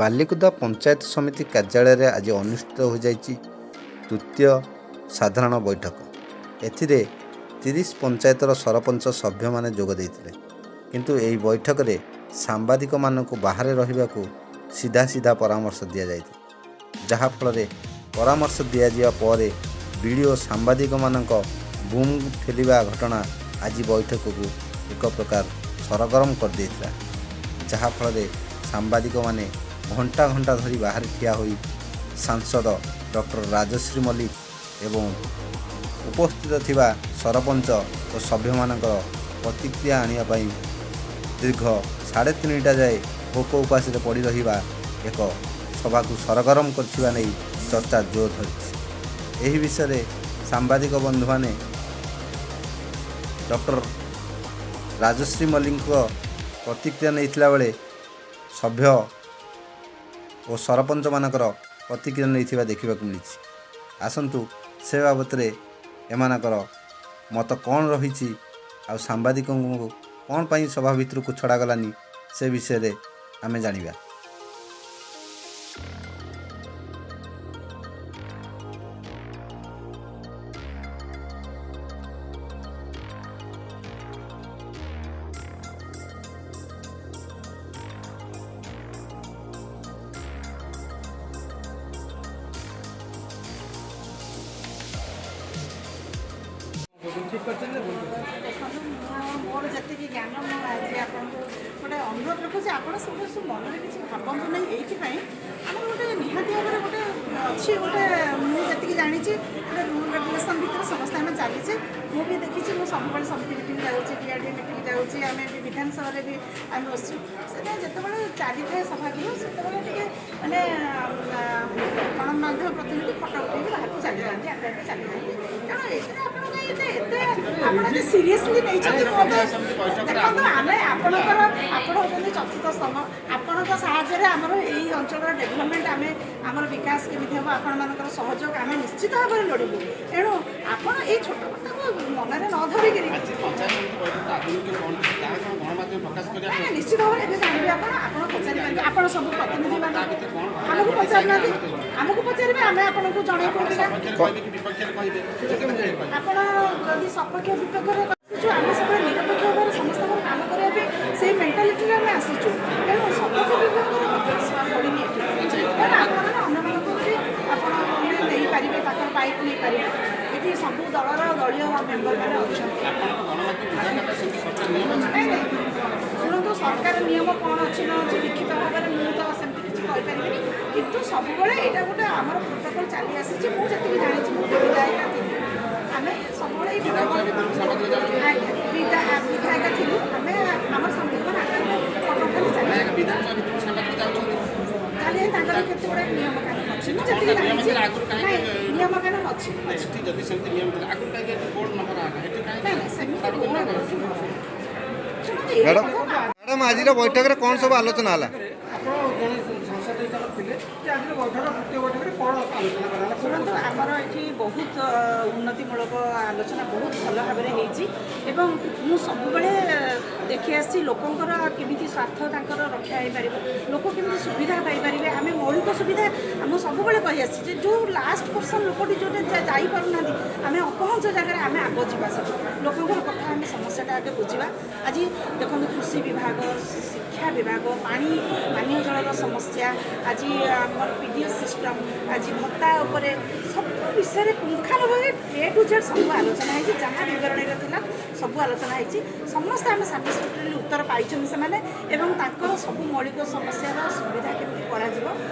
ବାଲିକୁଦା ପଞ୍ଚାୟତ ସମିତି କାର୍ଯ୍ୟାଳୟରେ ଆଜି ଅନୁଷ୍ଠିତ ହୋଇଯାଇଛି ତୃତୀୟ ସାଧାରଣ ବୈଠକ। ଏଥିରେ 30 ପଞ୍ଚାୟତର ସରପଞ୍ଚ ସଭ୍ୟମାନେ ଯୋଗ ଦେଇଥିଲେ। କିନ୍ତୁ ଏହି ବୈଠକରେ ସାମ୍ବାଦିକମାନଙ୍କୁ ବାହାରେ ରହିବାକୁ ସିଧା ସିଧା ପରାମର୍ଶ ଦିଆଯାଇଥିଲା, ଯାହାଫଳରେ ପରାମର୍ଶ ଦିଆଯିବା ପରେ ବିଡ଼ିଓ ସାମ୍ବାଦିକମାନଙ୍କ ବୁମ୍ ଠେଲିବା ଘଟଣା ଆଜି ବୈଠକକୁ ଏକ ପ୍ରକାର ସରଗରମ କରିଦେଇଥିଲା, ଯାହାଫଳରେ ସାମ୍ବାଦିକମାନେ ଘଣ୍ଟା ଘଣ୍ଟା ଧରି ବାହାରେ ଠିଆ ହୋଇ ସାଂସଦ ଡକ୍ଟର ରାଜଶ୍ରୀ ମଲ୍ଲିକ ଏବଂ ଉପସ୍ଥିତ ଥିବା ସରପଞ୍ଚ ଓ ସଭ୍ୟମାନଙ୍କର ପ୍ରତିକ୍ରିୟା ଆଣିବା ପାଇଁ ଦୀର୍ଘ 3:30ଟା ଯାଏ ଭୋକ ଉପାସରେ ପଡ଼ି ରହିବା ଏକ ସଭାକୁ ସରଗରମ କରିଥିବା ନେଇ ଚର୍ଚ୍ଚା ଜୋର ଧରିଛି। ଏହି ବିଷୟରେ ସାମ୍ବାଦିକ ବନ୍ଧୁମାନେ ଡକ୍ଟର ରାଜଶ୍ରୀ ମଲ୍ଲିକଙ୍କ ପ୍ରତିକ୍ରିୟା ନେଇଥିଲା ବେଳେ ସଭ୍ୟ ଓ ସରପଞ୍ଚମାନଙ୍କର ପ୍ରତିକ୍ରିୟା ନେଇଥିବା ଦେଖିବାକୁ ମିଳିଛି। ଆସନ୍ତୁ, ସେ ବାବଦରେ ଏମାନଙ୍କର ମତ କ'ଣ ରହିଛି ଆଉ ସାମ୍ବାଦିକଙ୍କୁ କ'ଣ ପାଇଁ ସଭା ଭିତରକୁ ଛଡ଼ାଗଲାନି, ସେ ବିଷୟରେ ଆମେ ଜାଣିବା। ଠିକ୍ କରିଛନ୍ତି ନା ଭୁଲ କରିଛନ୍ତି? ଦେଖନ୍ତୁ, ମୁଁ ମୋର ଯେତିକି ଜ୍ଞାନ, ମୁଁ ଆଜି ଆପଣଙ୍କୁ ଗୋଟେ ଅନୁରୋଧ ରଖୁଛି, ଆପଣ ସବୁ ମନରେ କିଛି ଭାବନ୍ତୁ ନାହିଁ। ଏଇଥିପାଇଁ ଆମର ଗୋଟେ ନିହାତି ଭାବରେ ଗୋଟେ ଅଛି, ଗୋଟେ ମୁଁ ଯେତିକି ଜାଣିଛି, ଗୋଟେ ରୁଲ୍ ରେଗୁଲେସନ୍ ଭିତରେ ସମସ୍ତେ ଆମେ ଚାଲିଛେ। ମୁଁ ବି ଦେଖିଛି, ମୁଁ ସବୁବେଳେ ସମିତି ମିଟିଂ ଯାଉଛି, ଡିଆର୍ଡିଏ ମିଟିଂ ଯାଉଛି, ଆମେ ବି ବିଧାନସଭାରେ ବି ଆମେ ବସୁଛୁ। ସେଟା ଯେତେବେଳେ ଚାଲିଥାଏ ସଭାଗୃହ, ସେତେବେଳେ ଟିକେ ମାନେ ଗଣମାଧ୍ୟମ ପ୍ରତିନିଧି ଫଟୋ ଉଠେଇକି ବାହାରକୁ ଚାଲିଯାଆନ୍ତି, ଆପେ ଆପେ ଚାଲିଯାଆନ୍ତି। ତେଣୁ ଏଥିରେ ଆପଣ କାହିଁ ଏତେ ଏତେ ଆପଣ ଏତେ ସିରିୟସଲି ନେଇଛନ୍ତି? ମୋତେ ଦେଖନ୍ତୁ, ଆମେ ଆପଣଙ୍କର, ଆପଣ ହେଉଛନ୍ତି ଚତୁର୍ଥ ସ୍ତମ୍ଭ। ଆପଣଙ୍କ ସାହାଯ୍ୟରେ ଆମର ଏଇ ଅଞ୍ଚଳର ଡେଭଲପମେଣ୍ଟ, ଆମେ ଆମର ବିକାଶ କେମିତି ହେବ, ଆପଣମାନଙ୍କର ସହଯୋଗ ଆମେ ନିଶ୍ଚିତ ଭାବରେ ଲୋଡ଼ିବୁ। ଏଣୁ ଆପଣ ଏଇ ଛୋଟ କଥାକୁ ମନରେ ନ ଧରିକିରି ଆଜି ପଞ୍ଚାୟତ ସମିତି ବୈଠକ ଆଭିମୁଖ୍ୟ କ'ଣ, ତାହା କ'ଣ ଗଣମାଧ୍ୟମ ପ୍ରକାଶ କରିବା? ନାଇଁ, ନିଶ୍ଚିତ ଭାବରେ ଏବେ ଜାଣିବେ ଆପଣ। ଆପଣ ପଚାରିପାରିବେ, ଆପଣ ସବୁ ପ୍ରତିନିଧିମାନଙ୍କୁ ଆମକୁ ପଚାରୁନାହାନ୍ତି, ଆମକୁ ପଚାରିବେ, ଆମେ ଆପଣଙ୍କୁ ଜଣେଇବୁ। ସପକ୍ଷରେ କହିବେ କି ବିପକ୍ଷରେ କହିବେ, ସେଇଟା କେମିତି ଜାଣିପାରିବେ? ଆପଣ ଯଦି ସପକ୍ଷ ବିପକ୍ଷରେ ଆସିଛୁ, ଆମେ ସବୁବେଳେ ନିରପେକ୍ଷ ଭାବରେ ସମସ୍ତଙ୍କର କାମ କରିବା ପାଇଁ ସେଇ ମେଣ୍ଟାଲିଟିରେ ଆମେ ଆସିଛୁ। ତେଣୁ ସପକ୍ଷ ବିପକ୍ଷର କଥା ପଡ଼ିନି ଏଠି। ତେଣୁ ଆପଣମାନେ ଅନ୍ୟମାନଙ୍କୁ ବି ଆପଣ ମାନେ ନେଇପାରିବେ, ତାଙ୍କର ବାଇଟ୍ ନେଇପାରିବେ। ଏଠି ସବୁ ଦଳର ଦଳୀୟ ମେମ୍ବରମାନେ ଅଛନ୍ତି। ଆପଣଙ୍କ ଗଣମାଧ୍ୟମ ବିଭାଗ ସେମିତି ସରକାର ନିୟମ ଅଛି? ନାଇଁ, ଶୁଣନ୍ତୁ, ସରକାର ନିୟମ କ'ଣ ଅଛି ନ ଅଛି ଲିଖିତ ଭାବରେ ମୁଁ ତ ସେମିତି କିଛି କହିପାରିବିନି। କିନ୍ତୁ ସବୁବେଳେ ଏଇଟା ଗୋଟେ ଆମର ପ୍ରୋଟୋକଲ୍ ଚାଲି ଆସିଛି। ମୁଁ ଯେତିକି ଜାଣିଛି, ମୁଁ ବି ବିଧାୟିକା ଥିଲି, ଆମେ ସବୁବେଳେ ଏଇ ବିଧାନସଭା ଭିତରକୁ ସାମ୍ବାଦିକ ଯାଉଛନ୍ତି? ଆଜ୍ଞା, ବିଧାୟିକା ଥିଲୁ ଆମେ। ଆମର ସାମ୍ବାଦିକମାନେ ଆପେ ଆପେ ଫଟୋ ଖାଲି ଚାଲି ନାଇଁ, ବିଧାନସଭା ଭିତରକୁ ସାମ୍ବାଦିକ ଯାଉଛନ୍ତି? ତାହେଲେ ତାଙ୍କର କେତେ ଗୁଡ଼ାଏ ନିୟମ କାନୁନ ଅଛି, ମୁଁ ଯେତିକି ନିୟମ ଜାଣିଛି। ଥିଲା ଆଗରୁ କାହିଁକି? ନାଇଁ, ନିୟମ କାନୁନ ଅଛି। ଏଠି ଯଦି ସେମିତି ନିୟମ ଥିଲା, ଆଗରୁ କାହିଁକି ଏଠି ବୋର୍ଡ ନ କରାହେଲା? ଏଠି କାହିଁକି ନାଇଁ, ସେମିତି ସାର୍ବଜନୀନ ବୋର୍ଡ କରା? ଶୁଣନ୍ତୁ, ଏଇ ମ୍ୟାଡ଼ାମ କଥା ମ୍ୟାଡ଼ାମ, ଆଜିର ବୈଠକରେ କ'ଣ ସବୁ ଆଲୋଚନା ହେଲା? ଆପଣ ଜଣେ ସଂସଦ ହିସାବରେ ଥିଲେ ଯେ ଆଜିର ବୈଠକ, ତୃତୀୟ ବୈଠକରେ କ'ଣ ଆଲୋଚନା କରାହେଲା? ଶୁଣନ୍ତୁ, ଆମର ଏଠି ବହୁତ ଉନ୍ନତିମୂଳକ ଆଲୋଚନା ବହୁତ ଭଲ ଭାବରେ ହେଇଛି ଏବଂ ମୁଁ ସବୁବେଳେ ଦେଖି ଆସିଛି ଲୋକଙ୍କର କେମିତି ସ୍ୱାର୍ଥ ତାଙ୍କର ରକ୍ଷା ହେଇପାରିବ, ଲୋକ କେମିତି ସୁବିଧା ପାଇପାରିବେ। ଆମେ ମୌଳିକ ସୁବିଧା ମୁଁ ସବୁବେଳେ କହି ଆସିଛି ଯେ ଯେଉଁ ଲାଷ୍ଟ ପର୍ସନ୍ ଲୋକଟି ଯେଉଁଟା ଯାଇପାରୁନାହାନ୍ତି, ଆମେ ଅପହଞ୍ଚ ଜାଗାରେ ଆମେ ଆଗ ଯିବା, ସବୁ ଲୋକଙ୍କର କଥା ଆମେ ସମସ୍ୟାଟା ଆଗେ ବୁଝିବା। ଆଜି ଦେଖନ୍ତୁ, କୃଷି ବିଭାଗ, ଶିକ୍ଷା ବିଭାଗ, ପାଣି ପାନୀୟ ଜଳର ସମସ୍ୟା, ଆଜି ଆମର ପିଡିଏସ୍ ସିଷ୍ଟମ୍, ଆଜି ଭତ୍ତା ଉପରେ ସବୁ ବିଷୟରେ ପୁଙ୍ଖାନୁପୁଙ୍ଖ ଏ ଟୁ ଜେଡ୍ ସବୁ ଆଲୋଚନା ହେଇଛି। ଯାହା ବିବରଣୀରେ ଥିଲା ସବୁ ଆଲୋଚନା ହେଇଛି। ସମସ୍ତେ ଆମେ ସାଟିସ୍ଫାକ୍ଟୋରିଲି ଉତ୍ତର ପାଇଛନ୍ତି ସେମାନେ ଏବଂ ତାଙ୍କର ସବୁ ମୌଳିକ ସମସ୍ୟାର ସୁବିଧା କେମିତି କରାଯିବ,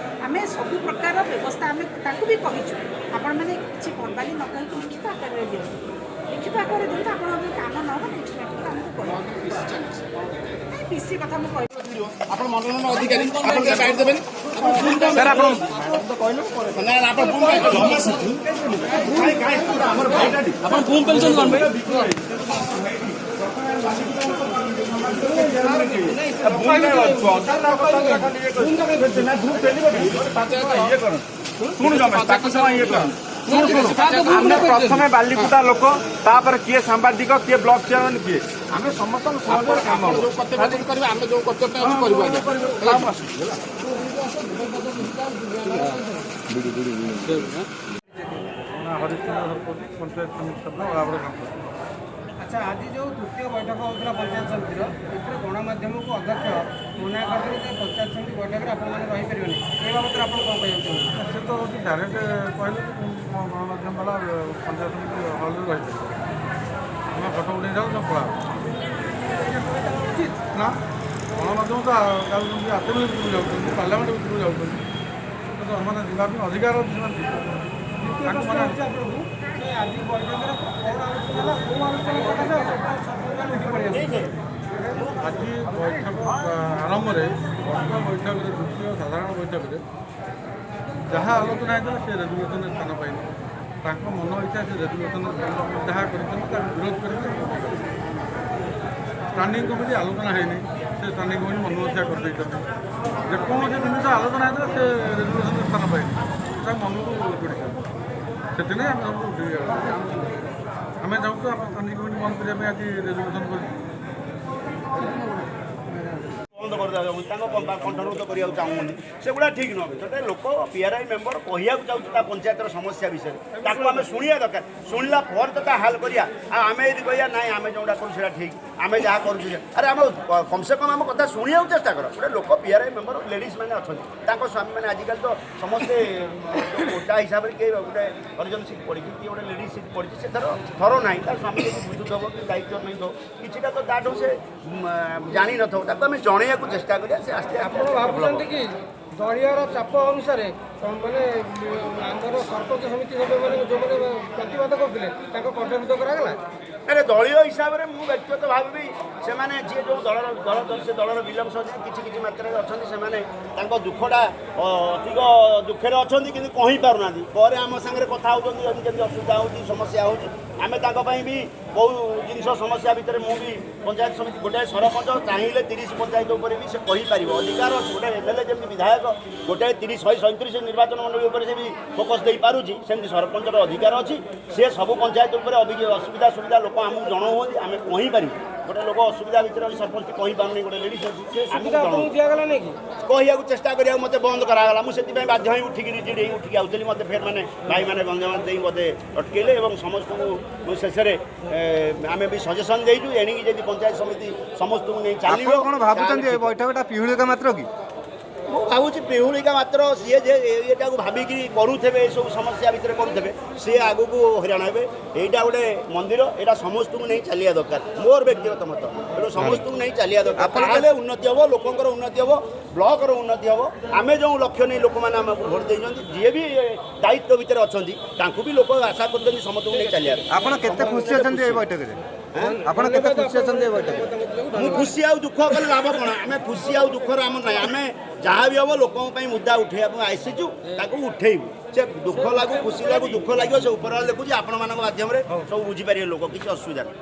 ଆମେ ସବୁ ପ୍ରକାର ବ୍ୟବସ୍ଥା ଆମେ ତାଙ୍କୁ ବି କହିଛୁ। ଆପଣମାନେ କିଛି ଭର୍ବାଲି ନ କହିକି ଲିଖିତ ଆକାରରେ ଦିଅନ୍ତୁ, ଲିଖିତ ଆକାରରେ ଦିଅନ୍ତୁ। ଆପଣ ଯଦି କାମ ନ ହେବ, ନେକ୍ସଟ ମିଟିଂରେ ଆମକୁ କହିବେ। ପିସି ଚାଲିଛି, କ'ଣ କହିବେ? ନାଇଁ, ପିସି କଥା ମୁଁ କହିବି। ଆପଣ ମନୋନୟନ ଅଧିକାରୀ, ଆପଣ ଟିକେ ବାଇଟ୍ ଦେବେନି ସାର୍? ଆପଣ ନା ନା, ଆପଣ ବୁମ୍ କାଇଁ? ଆପଣ ବୁମ୍ ପେଲୁଛନ୍ତି କ'ଣ ପାଇଁ? ଶୁଣୁ ଜମେ ତାକୁ ସମୟ ଇଏ କରନ୍ତୁ। ଶୁଣୁ ଶୁଣୁ, ଆମେ ପ୍ରଥମେ ବାଲିକୁଦା ଲୋକ, ତାପରେ କିଏ ସାମ୍ବାଦିକ, କିଏ ବ୍ଲକ ଚେୟାରମ୍ୟାନ, କିଏ, ଆମେ ସମସ୍ତଙ୍କ ସହଯୋଗରେ କାମ ଆପଣ ହବ। ଯୋଉ କର୍ତ୍ତବ୍ୟ ଅଛନ୍ତି କରିବେ, ଆମେ ଯୋଉ କର୍ତ୍ତବ୍ୟ ଅଛି କରିବୁ ଆଜ୍ଞା। ହେଲା। ହରିଶ୍ଚନ୍ଦ୍ର ଶତପଥୀ, ପଞ୍ଚାୟତ ସମିତି ସଭ୍ୟ, ଅଳାବଡ଼ ଗ୍ରାମ ପଞ୍ଚାୟତ। ଆଚ୍ଛା, ଆଜି ଯେଉଁ ତୃତୀୟ ବୈଠକ ହେଉଥିଲା ପଞ୍ଚାୟତ ସମିତିର, ଏଥିରେ ଗଣମାଧ୍ୟମକୁ ଅଧ୍ୟକ୍ଷ ମନା କରିଦେଲେ ଯେ ପଞ୍ଚାୟତ ସମିତି ବୈଠକରେ ଆପଣମାନେ ରହିପାରିବେନି। ଏ ବାବଦରେ ଆପଣ କ'ଣ କହିବାକୁ ଚାହୁଁଛନ୍ତି? ସେ ତ ହେଉଛି ଡାଇରେକ୍ଟ କହିଲେ ଯେ ଗଣମାଧ୍ୟମ ବାଲା ପଞ୍ଚାୟତ ସମିତି ହଲ୍ରେ ରହିପାରିବେ, ଆମେ ଫଟୋ ଉଠେଇ ଯାଉ, ତମେ ପଳାଅ। ଉଚିତ ନା, ଗଣମାଧ୍ୟମ ତ ଯାଉଛନ୍ତି, ଆସେମ୍ବଲି ଭିତରକୁ ଯାଉଛନ୍ତି, ପାର୍ଲାମେଣ୍ଟ ଭିତରକୁ ଯାଉଛନ୍ତି, ତ ସେମାନେ ଯିବା ପାଇଁ ଅଧିକାର ଅଛି, ସେମାନେ ଯିବେ। ଦ୍ୱିତୀୟ ତାଙ୍କୁ ପ୍ରଶ୍ନ ମନା ହେଉଛି ଆପଣଙ୍କୁ ଯେ ଆଜି ବୈଠକରେ କ'ଣ ଆଲୋଚନା ହେଲା, କେଉଁ ଆଲୋଚନା ସକାଶେ ସରପଞ୍ଚମାନେ ଉଠି ପଳେଇ ଆସିଲେ? ଆଜି ବୈଠକ ଆରମ୍ଭରେ, ଗତ ବୈଠକରେ, ଦ୍ୱିତୀୟ ସାଧାରଣ ବୈଠକରେ ଯାହା ଆଲୋଚନା ହେଇଥିଲା, ସେ ରେଜୁଲେସନରେ ସ୍ଥାନ ପାଇନି। ତାଙ୍କ ମନ ଇଚ୍ଛା ସେ ରେଜୁଲେସନରେ ସ୍ଥାନ ଯାହା କରିଛନ୍ତି, ତାକୁ ବିରୋଧ କରିକି ଷ୍ଟାଣ୍ଡିଂ କମିଟି ଆଲୋଚନା ହେଇନି, ସେ ଷ୍ଟାଣ୍ଡିଂ କମିଟି ମନ ଇଚ୍ଛା କରିଦେଇଛନ୍ତି। ଯେକୌଣସି ଜିନିଷ ଆଲୋଚନା ହେଇଥିଲା, ସେ ରେଜୁଲେସନରେ ସ୍ଥାନ ପାଇନି, ତାଙ୍କ ମନକୁ ଯୋଡ଼ିଛନ୍ତି। ସେଥିପାଇଁ ଆମେ ସବୁ ଉଠି ଆମେ ଚାହୁଁଛୁ, ଆମ ଷ୍ଟାଣ୍ଡିଂ କମିଟି ବନ୍ଦ କରିବା ପାଇଁ ଆଜି ରେଜୁଲେସନ୍ କରିଛୁ। ବନ୍ଦ କରିଦେବାକୁ ତାଙ୍କ କଣ୍ଠରୋଧ କରିବାକୁ ଚାହୁଁଛନ୍ତି, ସେଗୁଡ଼ା ଠିକ୍ ନୁହଁ। ଗୋଟେ ଲୋକ ପିଆର୍ଆଇ ମେମ୍ବର କହିବାକୁ ଚାହୁଁଛି ତା ପଞ୍ଚାୟତର ସମସ୍ୟା ବିଷୟରେ, ତାକୁ ଆମେ ଶୁଣିବା ଦରକାର। ଶୁଣିଲା ପରେ ତ ତା ହାଲ କରିବା। ଆଉ ଆମେ ଯଦି କହିବା ନାଇଁ, ଆମେ ଯେଉଁଟା କରୁଛୁ ସେଇଟା ଠିକ୍, ଆମେ ଯାହା କରୁଛୁ ଆରେ ଆମ କମସେ କମ୍ ଆମ କଥା ଶୁଣିବାକୁ ଚେଷ୍ଟା କର। ଗୋଟେ ଲୋକ ପିଆର୍ଆଇ ମେମ୍ବର ଲେଡ଼ିଜ୍ ମାନେ ଅଛନ୍ତି, ତାଙ୍କ ସ୍ୱାମୀମାନେ ଆଜିକାଲି ତ ସମସ୍ତେ ଯୋଉ କୋଟା ହିସାବରେ କିଏ ଗୋଟେ ହରିଜନ ସିଟ୍ ପଡ଼ିଛି, କିଏ ଗୋଟେ ଲେଡ଼ିଜ୍ ସିଟ୍ ପଡ଼ିଛି, ସେ ତାର ଥର ନାହିଁ, ତାର ସ୍ୱାମୀ ଯଦି ବୁଝୁଥିବ କି ଦାୟିତ୍ୱ ନେଇଥିବ, କିଛିଟା ତ ତାଠୁ ସେ ଜାଣିନଥିବ, ତାକୁ ଆମେ ଜଣେଇବାକୁ ଚେଷ୍ଟା କରିବା। ସେ ଆସ୍ତେ ଆସ୍ତେ ଆପଣ ଭାବୁଛନ୍ତି କି ଦଳୀୟର ଚାପ ଅନୁସାରେ ମାନେ ଆମର ସରପଞ୍ଚ ସମିତି ସଭ୍ୟମାନେ ଯେଉଁମାନେ ପ୍ରତିବାଦ କରୁଥିଲେ, ତାଙ୍କ କଣ୍ଠରୋଧ କରାଗଲା? ଆରେ, ଦଳୀୟ ହିସାବରେ ମୁଁ ବ୍ୟକ୍ତିଗତ ଭାବିବି, ସେମାନେ ଯିଏ ଯେଉଁ ଦଳର ଦଳ ସେ ଦଳର ବିଲଙ୍ଗସ୍ ଅଛନ୍ତି, କିଛି କିଛି ମାତ୍ରାରେ ଅଛନ୍ତି, ସେମାନେ ତାଙ୍କ ଦୁଃଖଟା ଅଧିକ ଦୁଃଖରେ ଅଛନ୍ତି କିନ୍ତୁ କହିପାରୁନାହାନ୍ତି। ପରେ ଆମ ସାଙ୍ଗରେ କଥା ହେଉଛନ୍ତି, ଏମିତି କେମିତି ଅସୁବିଧା ହେଉଛି, ସମସ୍ୟା ହେଉଛି। ଆମେ ତାଙ୍କ ପାଇଁ ବି ବହୁ ଜିନିଷ ସମସ୍ୟା ଭିତରେ ମୁଁ ବି ପଞ୍ଚାୟତ ସମିତି ଗୋଟାଏ ସରପଞ୍ଚ ଚାହିଁଲେ 30 ପଞ୍ଚାୟତ ଉପରେ ବି ସେ କହିପାରିବ, ଅଧିକାର ଅଛି। ଗୋଟେ ଏମଏଲଏ ଯେମିତି ବିଧାୟକ ଗୋଟାଏ 30 137 ନିର୍ବାଚନ ମଣ୍ଡଳୀ ଉପରେ ସେ ବି ଫୋକସ୍ ଦେଇପାରୁଛି, ସେମିତି ସରପଞ୍ଚର ଅଧିକାର ଅଛି। ସେ ସବୁ ପଞ୍ଚାୟତ ଉପରେ ଅସୁବିଧା ସୁବିଧା ଲୋକ ଆମକୁ ଜଣାଉଛନ୍ତି, ଆମେ କହିପାରିବୁ। ଗୋଟେ ଲୋକ ଅସୁବିଧା ଭିତରେ ଅଛି, ସରପଞ୍ଚ କହିପାରୁନି, ଗୋଟେ ଲେଡ଼ିସ୍ ଅଛି, ଆମକୁ ସୁବିଧା ଜଣାଉ ଆପଣଙ୍କୁ ଦିଆଗଲା ନାଇଁ କି? କହିବାକୁ ଚେଷ୍ଟା କରିବାକୁ ମୋତେ ବନ୍ଦ କରାଗଲା। ମୁଁ ସେଥିପାଇଁ ବାଧ୍ୟ ହୋଇ ଉଠିକି, ରିଜିଡ଼ ହେଇ ଉଠିକି ଆଉଥିଲି। ମୋତେ ଫେର ମାନେ ଭାଇମାନେ ଗଞ୍ଜମାନ ଦେଇ ମୋତେ ଅଟକେଇଲେ ଏବଂ ସମସ୍ତଙ୍କୁ ମୁଁ ଶେଷରେ ଆମେ ବି ସଜେସନ୍ ଦେଇଛୁ, ଏଣିକି ଯଦି ପଞ୍ଚାୟତ ସମିତି ସମସ୍ତଙ୍କୁ ନେଇ ଚାଲିବ। ଆପଣ କ'ଣ ଭାବୁଛନ୍ତି, ତାହେଲେ ଏ ବୈଠକଟା ପିହୁଳିକା ମାତ୍ର କି? ମୁଁ ଭାବୁଛି ପିହୁଳିକା ମାତ୍ର। ସିଏ ଯେ ଏଇଟାକୁ ଭାବିକି କରୁଥିବେ, ଏସବୁ ସମସ୍ୟା ଭିତରେ କରୁଥିବେ, ସିଏ ଆଗକୁ ହଇରାଣ ହେବେ। ଏଇଟା ଗୋଟେ ମନ୍ଦିର, ଏଇଟା ସମସ୍ତଙ୍କୁ ନେଇ ଚାଲିବା ଦରକାର। ମୋର ବ୍ୟକ୍ତିଗତ ମତ, ତେଣୁ ସମସ୍ତଙ୍କୁ ନେଇ ଚାଲିବା ଦରକାର। ତାହେଲେ ଉନ୍ନତି ହେବ, ଲୋକଙ୍କର ଉନ୍ନତି ହେବ, ବ୍ଲକର ଉନ୍ନତି ହେବ। ଆମେ ଯେଉଁ ଲକ୍ଷ୍ୟ ନେଇ ଲୋକମାନେ ଆମକୁ ଭୋଟ ଦେଇଛନ୍ତି, ଯିଏ ବି ଏ ଦାୟିତ୍ୱ ଭିତରେ ଅଛନ୍ତି, ତାଙ୍କୁ ବି ଲୋକ ଆଶା କରୁଛନ୍ତି ସମସ୍ତଙ୍କୁ ନେଇ ଚାଲିବା ପାଇଁ। ଆପଣ କେତେ ଖୁସି ଅଛନ୍ତି ଏ ବୈଠକରେ? ଆପଣ କେତେ ଖୁସି ଅଛନ୍ତି ଏ ବୈଠକରେ? ମୁଁ ଖୁସି ଆଉ ଦୁଃଖ କଲେ ଲାଭ କ'ଣ? ଆମେ ଖୁସି ଆଉ ଦୁଃଖର ଆମର ନାହିଁ। ଆମେ ଯାହା ବି ହେବ, ଲୋକଙ୍କ ପାଇଁ ମୁଦ୍ଦା ଉଠେଇବାକୁ ଆସିଛୁ, ତାକୁ ଉଠେଇବୁ। ସେ ଦୁଃଖ ଲାଗୁ, ଖୁସି ଲାଗୁ, ଦୁଃଖ ଲାଗିବ, ସେ ଉପରବାଲା ଦେଖୁଛି। ଆପଣମାନଙ୍କ ମାଧ୍ୟମରେ ସବୁ ବୁଝିପାରିବେ ଲୋକ, କିଛି ଅସୁବିଧା ନାହିଁ।